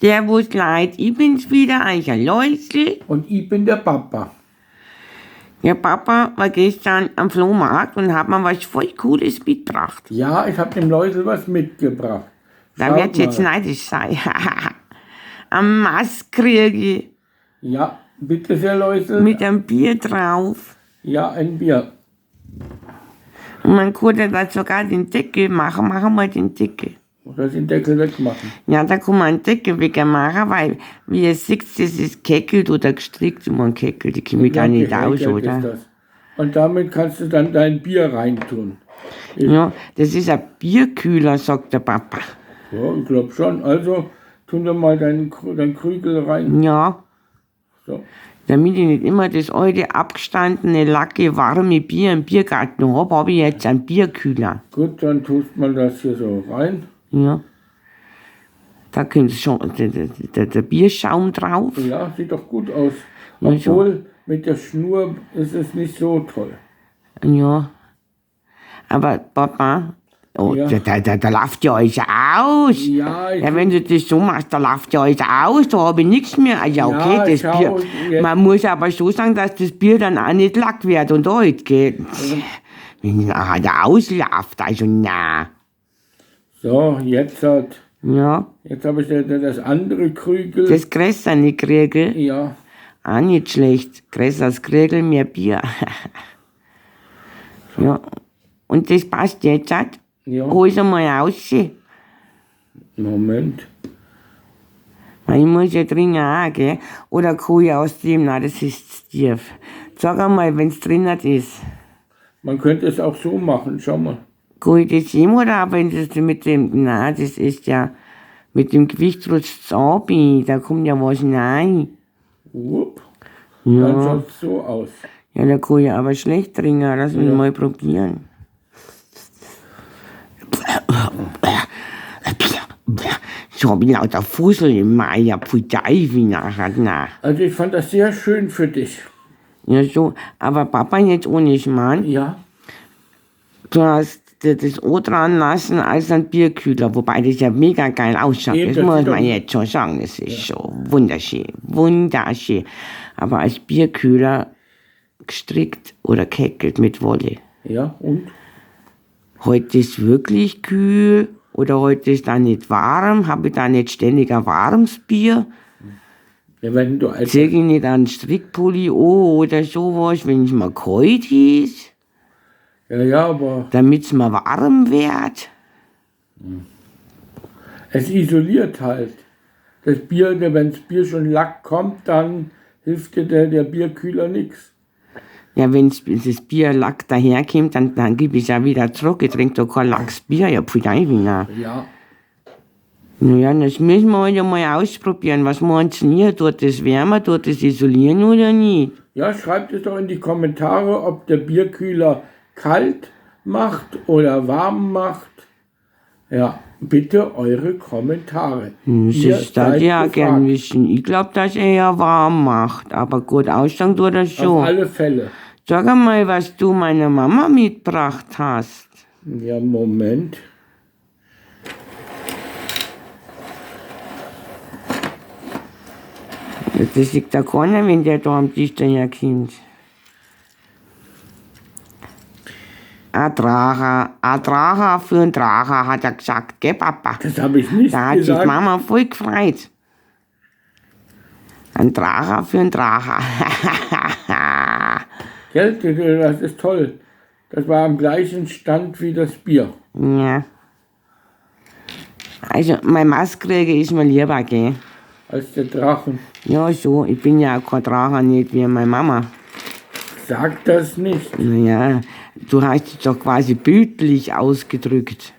Servus Leid, ich bin's wieder, Eicher Läusl. Und ich bin der Papa. Der Papa war gestern am Flohmarkt und hat mir was voll Cooles mitgebracht. Ja, ich habe dem Läusl was mitgebracht. Da Schaut wird's jetzt mal. neidisch sein. Am Maskriege Ja, bitte sehr, Läusl. mit einem Bier drauf. Ja, ein Bier. Und man konnte da sogar den Deckel machen. Machen wir den Deckel. Oder den Deckel wegmachen. Ja, da kann man einen Deckel wegmachen, weil, wie ihr seht, das ist gekeckelt oder gestrickt. Ich mein, gekeckelt, die komme ich gar nicht aus, Gehäkelt oder? ist das. Und damit kannst du dann dein Bier reintun. Ja, das ist ein Bierkühler, sagt der Papa. Ja, ich glaube schon. Also tun wir mal dein Krügel rein. Ja, So. damit ich nicht immer das alte, abgestandene, lacke, warme Bier im Biergarten hab, hab ich jetzt einen Bierkühler. Gut, dann tust man das hier so rein. Ja. Da kommt schon der Bierschaum drauf. Ja, sieht doch gut aus. Ja, so. Obwohl, mit der Schnur ist es nicht so toll. Ja. Aber Papa, oh, Ja. da läuft ja alles aus. Ja, ich Ja, wenn du das so machst, da läuft ja alles aus, da hab ich nichts mehr. Also Ja, okay, das schau, Bier. jetzt- Man muss aber so sagen, dass das Bier dann auch nicht lack wird und alt geht. Wenn nachher da ausläuft, also na. So, jetzt hat. Ja, Jetzt habe ich da das andere Krügel. das größere Kriegel, Ja, auch nicht schlecht. Größeres Kriegel, mehr Bier. Ja, und das passt jetzt halt. ja. Hol's einmal raus. Moment. Weil ich muss ja trinken auch, gell? Oder kann ich aus dem? Nein, das ist zu tief. Sag einmal, wenn's drin ist. Man könnte es auch so machen, schau mal. Kann ich das ihm oder auch wenn das mit dem, nein, das ist ja, mit dem Gewicht rutscht's ab, da kommt ja was rein. Wupp. Dann Ja, schaut es so aus. ja, da kann ich aber schlecht trinken, lass mich mal probieren. So hab ich lauter Fussel im Mai, ja, pfui Teufel nachher, na. Also ich fand das sehr schön für dich. Ja, so, aber Papa jetzt ohne Schmarrn, Ja. du hast dir das auch dran lassen als ein Bierkühler, wobei das ja mega geil ausschaut. Eben, Das das muss sieht man doch- jetzt schon sagen, das ist schon wunderschön, wunderschön. Aber als Bierkühler gestrickt oder gehackelt mit Wolle. Ja, und? Heute ist wirklich kühl oder heute ist da nicht warm, habe ich da nicht ständig ein warmes Bier? Ja, wenn du als Zieh ich nicht einen Strickpulli an oder sowas, wenn es mal kalt ist, Ja, ja, aber damit's mal warm wird? es isoliert halt. Das Bier, wenn das Bier schon lack kommt, dann hilft dir der Bierkühler nichts. Ja, wenn das Bier Lack daherkommt, dann gib ich's ja wieder zurück. Ich trink doch kein Lachsbier, ja, pfui Teufel, na. Ja. Naja, das müssen wir halt einmal ausprobieren. Was meinst denn ihr? Tut das wärmer, tut das isolieren oder nicht? Ja, schreibt es doch in die Kommentare, ob der Bierkühler kalt macht oder warm macht. Ja, bitte eure Kommentare. Das Ihr ist das seid ja gern gefragt. wissen. Ich glaub, dass er ja warm macht. Aber gut, ausschauen tut er Auf schon. alle Fälle. Sag einmal, was du meiner Mama mitgebracht hast. Ja, Moment. Das sieht da keiner, wenn der da am Tisch daherkommt. Ein Drache, ein Drache für einen Drache, hat er gesagt, gell, Papa? Das habe ich nicht Da hat sich gesagt. Mama voll gefreut. Ein Drache für einen Drache. Gell, das ist toll. Das war am gleichen Stand wie das Bier. Ja. Also, mein Mastkriege ist mir lieber, gell? Als der Drachen. Ja, so, ich bin ja auch kein Drache, nicht wie meine Mama. Sag das nicht. Naja, du hast es doch quasi bildlich ausgedrückt.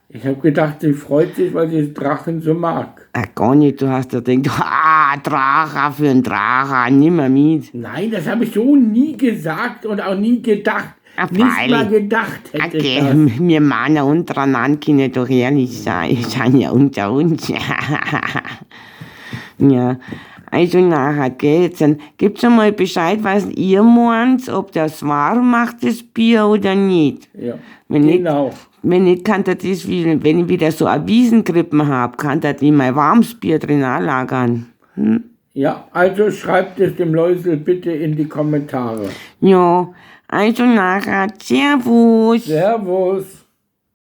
Ich habe gedacht, sie freut sich, weil sie Drachen so mag. Ach, gar nicht, du hast ja gedacht, ah, Drache für einen Drache, nimm mal mit. Nein, das habe ich so nie gesagt und auch nie gedacht. Ach, Nicht mal freilich. gedacht hätte ich Okay, das. wir Männer untereinander können doch ehrlich sein, sind ja unter uns. Ja, also nachher geht's. Dann gibt's einmal Bescheid, was ihr meint, ob das warm macht, das Bier oder nicht. Ja, Wenn nicht, genau. Wenn nicht, kann der das, wenn ich wieder so eine Wiesengrippen hab, kann der die mein warmes Bier drin lagern. Ja, also schreibt es dem Läusel bitte in die Kommentare. Ja, also nachher, Servus. Servus.